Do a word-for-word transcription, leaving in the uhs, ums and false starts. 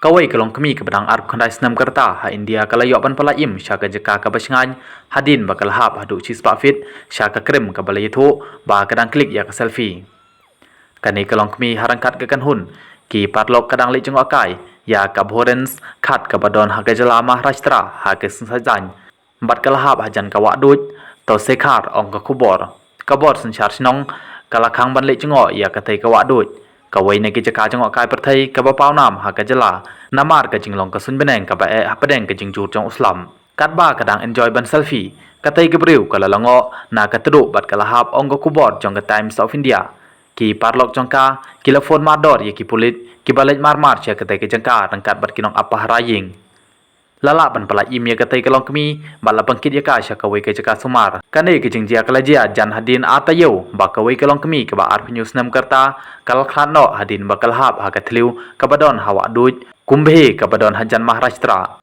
Kawei ka longkmie kaba dang arphew khyndai snem ka rta ha India ka la ïoh ban pyllait im sha ka jaka kaba shngaiñ hadien ba ka la hap haduh shispah feet sha ka krem kaba la ïathuh ba ka dang klik ïa ka selfie. Kane ka longkmie ha ryngkat ka kynhun ki paralok ka dang leit jngohkai ïa ka abhorrence khat kaba don ha ka jylla Maharashtra ha ka seng saitjaiñ bad ka la hap hajan ka wahduid. To Sekhar, ong ka khubor, ka bor synshar shnong ka la khang ban leit jngoh ïa katei ka wahduid. Kawei na ki jaka jngohkai pyrthei kaba pawnam ha ka jylla namar ka jinglong ka suiñ bneng kaba eh hapdeng ka jingjur jong u slap. Katba ka dang enjoy ban selfie, katei ka briew ka la lyngngoh na ka tduh bad ka la hap, ong ka khubor jong ka Times of India. Ki paralok jong ka ki la phone mardor ïa ki pulit kiba leit marmar sha katei ka jaka ryngkat bad ki nongap pahara ïing. La lah ban pyllait im ïa katei ka longkmie bad la pynkit ïa ka sha kawei ka jaka sumar. Kane ka jingjia ka la jia jan hadien ar taïew ba kawei ka longkmie kaba arphew hynñiew snem ka rta ka la khlad noh hadien ba ka la hap ha ka thliew kaba don ha wahduid Kumbhe kaba don hajan Maharashtra.